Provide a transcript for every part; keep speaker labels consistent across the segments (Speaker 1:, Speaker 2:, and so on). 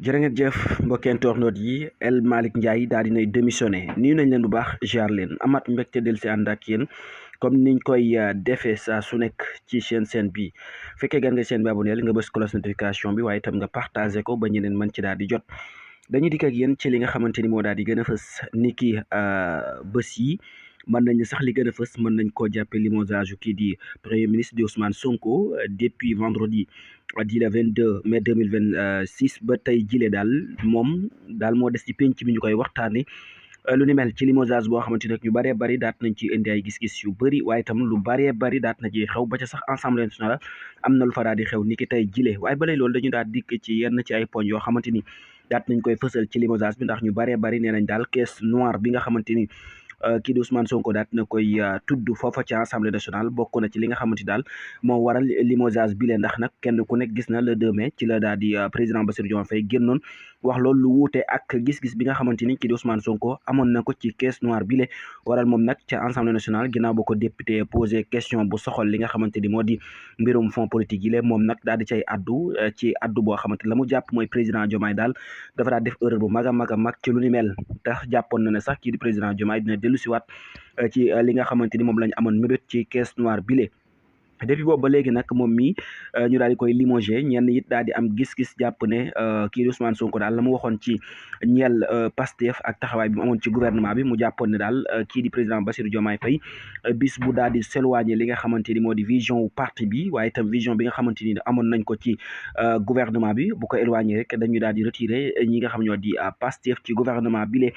Speaker 1: jërë ngeen jëf mbokki internautes yi El Malick Ndiaye daal dinay démissionné nuyu nañ leen bu baax jaar leen amaat mbégte del si ànd ak yéen comme niñ koy defee saa su nekk ci chaîne bi fekkee gan nga chaîne bi abonné nga bës cloche notification bi waaye itam nga partagé ko ba ñeneen mën ci daal di jot dañuy dikk ak yéen ci li nga xamante ni moo daal di gën a fës ni ki bés yi mën nañ sax li gën a fës mën nañ koo jàppe limogeage kii di premier ministre di Ousmane Sonko depuis vendredi di le 22 mai 2026 ba tey jile daal moom daal moo des ci penc bi ñu koy waxtaane lu ni mel ci limogeage boo xamante ne ñu bëree bëri daat nañ ci indi ay gis-gis yu bëri waaye itam lu bëree bëri daat na ci xew ba ca sax Assemblée nationale am na lu fa daal di xew ni ki tey jile waaye balay loolu dañu daal dikk ci yenn ci ay poñ yoo xamante ni daat nañ koy fësal ci limogeage bi ndax ñu bëree bëri nee nañ daal caisse noire bi nga xamante ni kii di Ousmane Sonko daat na koy tudd foofa ci Assemblée nationale bokk na ci li nga xamante daal moo waral limogeage bi lee ndax nag kenn ku nekk gis na le 2 mai ci la daal di président Bassirou Diomaye Faye génnoon wax loolu lu wuute ak gis-gis bi nga xamante ni kii di Ousmane Sonko amoon na ko ci caisse noire bi le waral moom nag ca Assemblée nationale ginnaaw ba ko député posé question bu soxal li nga xamante ni moo di mbirum fonds politique yi le moom nag daal di cay addu ci addu boo xamante la mu jàpp mooy président Diomaye daal dafa daal def erreur bu mag a mag a mag ci lu ni mel tax jàppoon na ne sax kii di président Diomaye dina dellu siwaat ci li nga xamante ni moom lañ amoon mébét ci caisse noire bile depuis boobu ba léegi nag moom mi ñu daal di koy limogé ñenn it daal di am gis-gis jàpp ne kii di Ousmane Sonko daal la mu waxoon ci ñeel Pastef ak taxawaay bi mu amoon ci gouvernement bi mu jàppoon ne daal kii di président Bassirou Diomaye Faye bis bu daal di s'éloigné li nga xamante ni moo di vision wu parti bi waaye itam vision bi nga xamante ni amoon nañ ko ci gouvernement bi bu ko éloigné rek dañuy daal di retiré ñi nga xam ñoo di Pastef ci gouvernement bi lee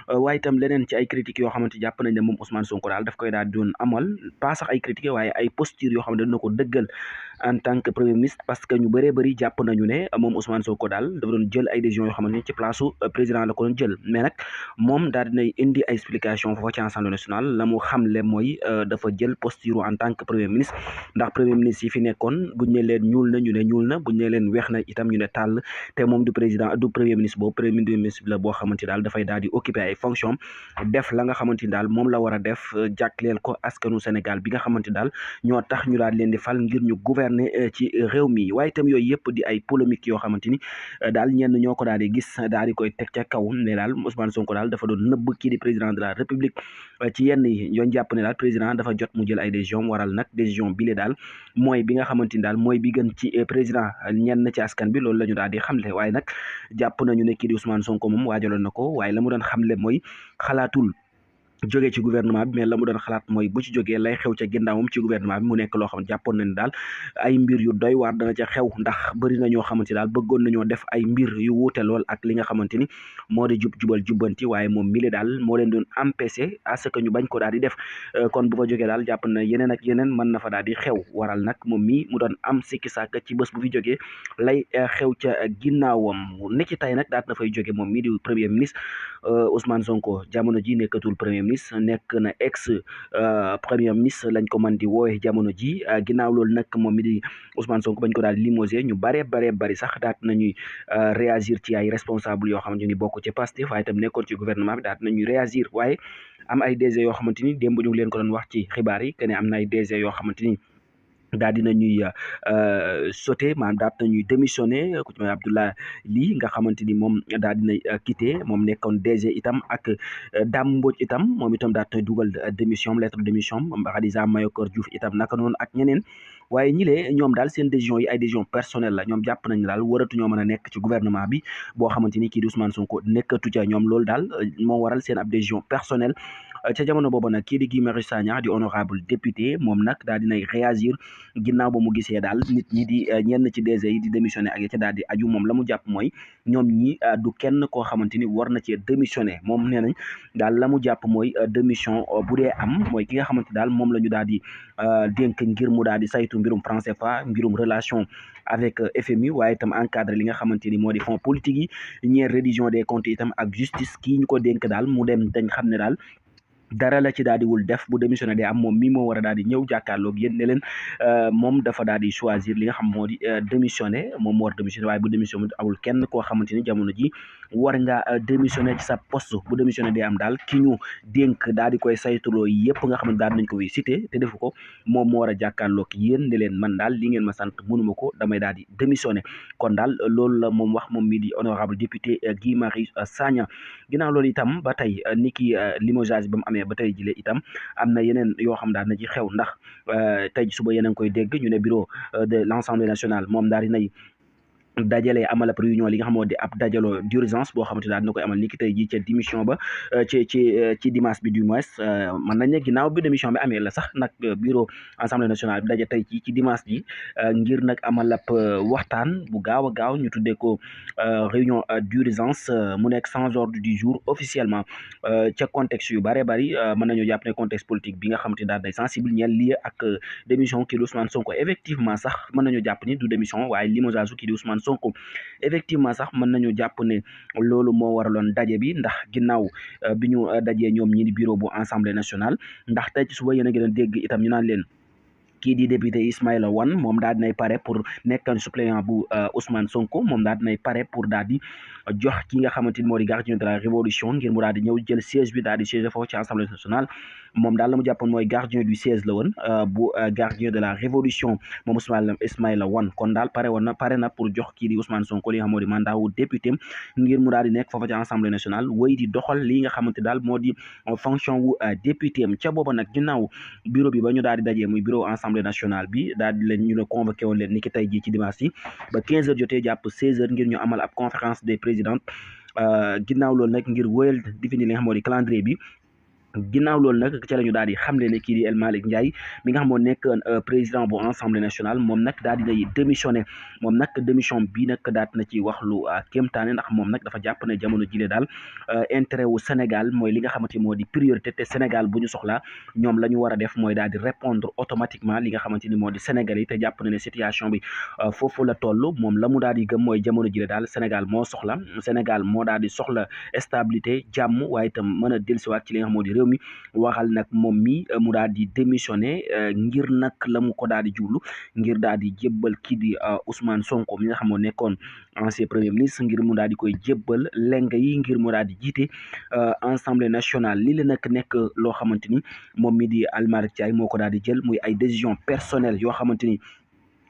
Speaker 1: waaye itam leneen ci ay critiques yoo xamante jàpp nañ ne moom Ousmane Sonko daal daf koy daal di doon amal pas sax ay critiques waaye ay postures yoo xam ne dina ko dëggal en tant que premier ministre parce que ñu bëree bëri jàpp nañu ne moom Ousmane Sonko daal dafa doon jël ay décisions yoo xamante ni ci place président la ko doon jël mais nag moom daal dinay indi ay explication foofa ci Assemblée nationale la mu xamle mooy dafa jël posture en tant que premier ministre ndax premier ministre yi fi nekkoon buñ ne leen ñuul na ñu ne ñuul na buñ ne leen weex na itam ñu ne tàll te moom du président du premier ministre boobu premier ministre la boo xamante daal dafay daal di occuper ay fonction def la nga xamante ni daal moom la war a def jàkkleel ko askanu Sénégal bi nga xamante daal ñoo tax ñu daal leen di fal ngir ñu gouverner ci réew mi waaye itam yooyu yëpp di ay polémique yoo xamante ni daal ñenn ñoo ko daal di gis daal di koy teg ca kaw ne daal Ousmane Sonko daal dafa doon nëbb kii di président de la République ci yenn yi yoon jàpp ne daal président dafa jot mu jël ay décision waral nag décision bile daal mooy bi nga xamante ni daal mooy bi gën ci président ñenn ci askan bi loolu la ñu daal di xamle waaye nag jàpp nañu ne kii di Ousmane Sonko moom waajaloon na ko waaye la mu doon xamle mooy xalaatul jógee ci gouvernement bi mais la mu doon xalaat mooy bu ci jógee lay xew ca ginnaawam ci gouvernement bi mu nekk loo xam ne jàppoon na ne daal ay mbir yu doy waar dana ca xew ndax bëri na ñoo xamante daal bëggoon nañoo def ay mbir yu wuute lool ak li nga xamante ni moo di jubal jubbanti waaye moom mi le daal moo leen doon empêché à ce que ñu bañ ko daal di def kon bu fa jógee daal jàpp na yeneen ak yeneen mën na fa daal di xew waral nag moom mi mu doon am sikki sàkk ci bés bu fi jógee lay xew ca ginnaawam ne ci tey nag daat na fay jóge moom mi di premier ministre Ousmane Sonko jamono ji nekkatul premier ministre nekk na ex premier ministre lañ ko mën di woowe jamono ji ginnaaw loolu nag moom mi di Ousmane Sonko bañ ko daal limogé ñu bari sax daat nañuy réagir ci ay responsable yoo xamante ni bokk ci Pastef waaye itam nekkoon ci gouvernement bi daat nañuy réagir waaye am ay DG yoo xamante ni démb ñu ngi leen ko doon wax ci xibaar yi que ne am na ay DG yoo xamante ni daal dina ñuy sauté maanaam daal dina ñuy démissionné ku ci mel Abdoulaye Ly nga xamante ni moom daal dina quitté moom nekkoon DG itam ak Dame Mbodj itam moom itam daal dina dugal démission lettre de démission Khadija Mayakor Diouf itam naka noonu ak ñeneen waaye ñi lee ñoom daal seen décision yi ay décision personnelle la ñoom jàpp nañ daal waratu ñoo mën a nekk ci gouvernement bi boo xamante ni kii di Ousmane Sonko nekkatu ca ñoom loolu daal moo waral seen ab décision personnelle ca jamono boobu nag kii di Guy Marius Sagna di honorable député moom nag daal dinay réagir ginnaaw ba mu gisee daal nit ñi di ñenn ci DG yi di démissionné ak ya ca daal di aju moom la mu jàpp mooy ñoom ñi du kenn koo xamante ni war na cee démissionné moom nee nañ daal la mu jàpp mooy démission bu dee am mooy ki nga xamante daal moom la ñu daal di dénk ngir mu daal di saytu mbirum franc CFA mbirum relation avec FMI waaye itam encadré li nga xamante ni moo di fonds politique yi ñeer reddition des comptes itam ak justice kii ñu ko dénk daal mu dem dañ xam ne daal dara la ci daal di wul def bu démissionné day am moom mii moo war a daal di ñëw jàkkaarloog yéen ne leen moom dafa daal di choisir li nga xam moo di démissionné moom moo war a démissionné waaye bu démissionné amul kenn koo xamante ni jamono ji war nga démissionné ci sa poste bu démissionné day am daal ki ñu dénk daal di koy saytuloo yëpp nga xam ne daal nañ ko fi cité te defu ko moom moo war a jàkkaarloog yéen ne leen man daal li ngeen ma sant mënuma ko damay daal di démissionné kon daal loolu la moom wax moom mii di honorable député Guy Marius Sagna ginnaaw loolu itam ba tey ni ki limogeage ba mu amee ba tey jile itam am na yeneen yoo xam daal na ci xew ndax tey suba yéen a ngi koy dégg ñu ne bureau de l'Assemblée nationale moom daal di nay dajale amal ab réunion li nga xam moo di ab dajaloo d'urgence boo xamante daal dina koy amal ni ki tey jii ca démission ba ci dimanche bi du moins mën nañ ne ginnaaw bi démission bi amee la sax nag bureau assemblée nationale bi daje tey ci dimanche ji ngir nag amal ab waxtaan bu gaaw a gaaw ñu tuddee ko réunion d'urgence mu nekk sans ordre du jour officiellement ca contexte yu bare bari mën nañoo jàpp ne contexte politique bi nga xamante ni daal day sensible ñeel lié ak démission kii di Ousmane Sonko effectivement sax mën nañoo jàpp ni du démission waaye limogeage kii di Ousmane Sonko effectivement sax mën nañu jàpp ne loolu moo waraloon daje bi ndax ginnaaw bi ñu dajee ñoom ñi di bureau bu Assemblée nationale ndax tey ci suba yéen a ngi doon dégg itam ñu naan leen kii di député Ismaïla Wane moom daal dinay pare pour nekkan suppléant bu Ousmane Sonko moom daal dinay pare pour daal di jox ki nga xamante ni moo di gardien de la révolution ngir mu daal di ñëw jël siège bi daal di siège foofu ci Assemblée nationale moom daal la mu jàppoon mooy gardien du siège la woon bu gardien de la révolution moom Ismaïla Wane kon daal pare na pour jox kii di Ousmane Sonko li nga xam moo di mandat wu député ngir mu daal di nekk foofu ci Assemblée nationale wéy di doxal li nga xamante daal moo di fonction wu député am ca booba nag ginnaaw bureau bi ba ñu daal di dajee muy bureau Assemblée nationale bi daal di leen ñu ne convoqué woon leen ni ki tey jii ci dimanche yi ba 15 heures jotee jàpp 16 heures ngir ñu amal ab conférence des présidents ginnaaw loolu nag ngir wéyal définir li nga xam moo di calendrier bi ginnaaw loolu nag ca la ñu daal di xamle ne kii di El Malick Ndiaye mi nga xam moo nekk président bu Assemblée nationale moom nag daal dinay démissionné moom nag démission bi nag daat na ci wax lu kéemtaane ndax moom nag dafa jàpp ne jamono jile daal intérêt wu Sénégal mooy li nga xamante ni moo di priorité te Sénégal bu ñu soxlaa ñoom la ñu war a def mooy daal di répondre automatiquement li nga xamante ni moo di Sénégal yi te jàpp na ne situation bi foofu la toll moom la mu daal di gëm mooy jamono jile daal Sénégal moo soxla Sénégal moo daal di soxla stabilité jàmm waaye itam mën a dellusiwaat ci li nga xam moo di réew mi waxal nag moom mi mu daal di démissionné ngir nag la mu ko daal di jublu ngir daal di jébbal kii di Ousmane Sonko mi nga xam moo nekkoon ancien premier ministre ngir mu daal di koy jébbal leng yi ngir mu daal di jiite Assemblée nationale lii la nag nekk loo xamante ni moom mi di El Malick Ndiaye moo ko daal di jël muy ay décision personnelle yoo xamante ni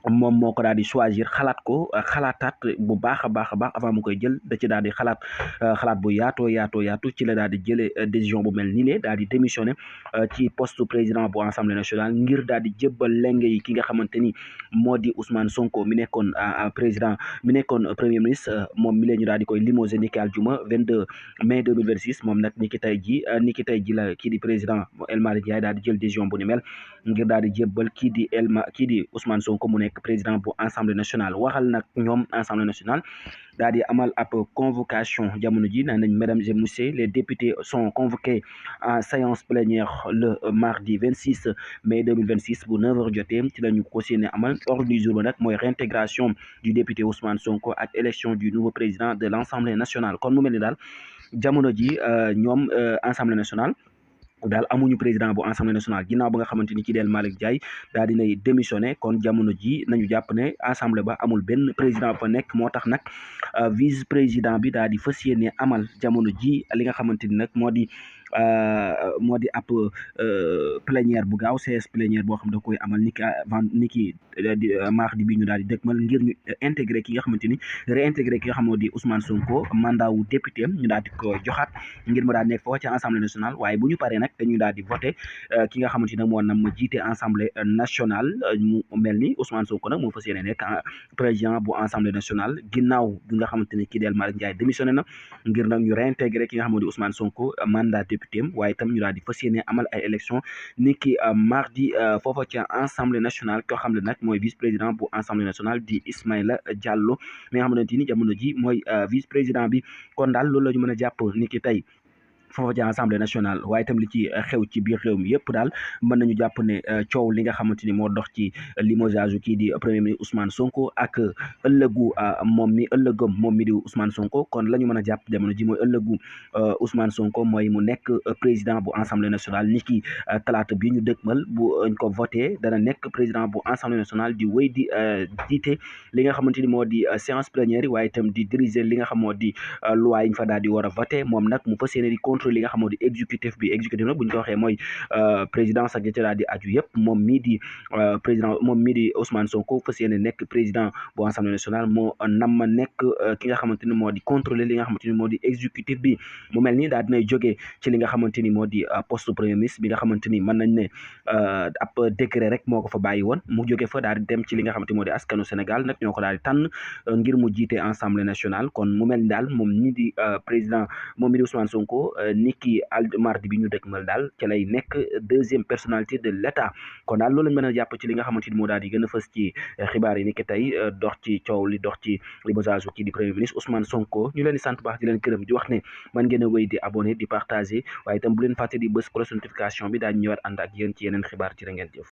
Speaker 1: moom moo ko daal di choisir xalaat ko xalaataat bu baax a baax avant mu koy jël da ci daal di xalaat bu yaatu ci la daal di jëlee décision bu mel nii ne daal di démissionné ci poste président bu Assemblée nationale ngir daal di jébbal lenge yi ki nga xamante ni moo di Ousmane Sonko mi nekkoon président mi nekkoon premier ministre moom mi leen ñu daal di koy limogé ni ki aljuma 22 mai 2026 moom nag ni ki tey ji la kii di président El Malick Ndiaye daal di jël décision bu ni mel ngir daal di jébbal kii di Ousmane Sonko mu nekk président bu Assemblée nationale waxal nag ñoom Assemblée nationale daal di amal ab convocation jamono ji naan nañ mesdames et messieurs les députés sont convoqués en séance plénière le mardi 26 mai 2026 bu 9h jotee ci la ñu ko séene amal ordre du jour ba nag mooy réintégration du député Ousmane Sonko ak élection du nouveau président de l'Assemblée nationale kon mu mel ni daal jamono ji ñoom Assemblée nationale daal amuñu président bu Assemblée nationale ginnaaw ba nga xamante ni ci del Malick Ndiaye daal dinay démissionné kon jamono ji nañu jàpp ne assemblée ba amul benn président ba nekk moo tax nag vice président bi daal di fas yéene amal jamono ji li nga xamante ni nag moo di ab plénière bu gaaw CS plénière boo xam da koy amal ni ki mardi bi ñu daal di dëgmal ngir ñu intégré ki nga xamante ni réintégré ki nga xam moo di Ousmane Sonko mandat wu député am ñu daal di ko joxaat ngir mu daal nekk foofu ci Assemblée nationale waaye bu ñu paree nag dañuy daal di voté ki nga xamante ni nag moo nam ma jiite Assemblée nationale mu mel ni Ousmane Sonko nag moo fas yéene nekk président bu Assemblée nationale ginnaaw bi nga xamante ni kii del Malick Ndiaye démissionné na ngir nag ñu réintégré ki nga xam moo di Ousmane Sonko mandat député am waaye itam ñu daal di fas yéene amal ay élection ni ki mardi foofa ci Assemblée nationale koo xam ne nag mooy vice président bu Assemblée nationale di Ismaïla Diallo mi nga xamante ni jamono ji mooy vice président bi kon daal loolu la ñu mën a jàpp ni ki tey foofa ci assemblée nationale waaye itam li ci xew ci biir réew mi yëpp daal mën nañu jàpp ne coow li nga xamante ni moo dox ci limogeage kii di premier ministre Ousmane Sonko ak ëllëgam moom mi di Ousmane Sonko kon la ñu mën a jàpp jamono ji mooy ëllëgu Ousmane Sonko mooy mu nekk président bu assemblée nationale ni ki talaata bi ñu dëgmal bu ñu ko voté dana nekk président bu assemblée nationale di wéy di jiite li nga xamante ni moo di séance plénière yi waaye itam di diriger li nga xam moo di loi yi ñu fa daal di war a voté moom nag mu fas yéene di contrôler li nga xam moo di exécutif nag bu ñu ko waxee mooy présidence ak ci daal di aju yëpp moom mii di président moom mii di Ousmane Sonko fas yéene nekk président bu assemblée nationale moo nam ma nekk ki nga xamante ni moo di contrôler li nga xamante ni moo di exécutif bi mu mel ni daal dinay jógee ci li nga xamante ni moo di poste premier ministre bi nga xamante ni mën nañ ne ab décret rek moo ko fa bàyyi woon mu jóge fa daal di dem ci li nga xamante ni moo di askanu Sénégal nag ñoo ko daal di tànn ngir mu jiite assemblée nationale kon mu mel ni daal moom ñi di président moom mi di Ousmane Sonko ni ki mardi bi ñu dëkkmal daal ci lay nekk deuxième personnalité de l'État kon daal loolu lañ mën a jàpp ci li nga xamante ni moo daal di gën a fës ci xibaar yi ni ki tey dox ci coow li dox ci limogeage kii di premier ministre Ousmane Sonko ñu leen di sant baax di leen gërëm di wax ne man ngeen a wéy di abonné di partager waaye itam bu leen fàtte di bës cloche notification bi daañu ñëwaat ànd ak yéen ci yeneen xibaar ci ngeen jëf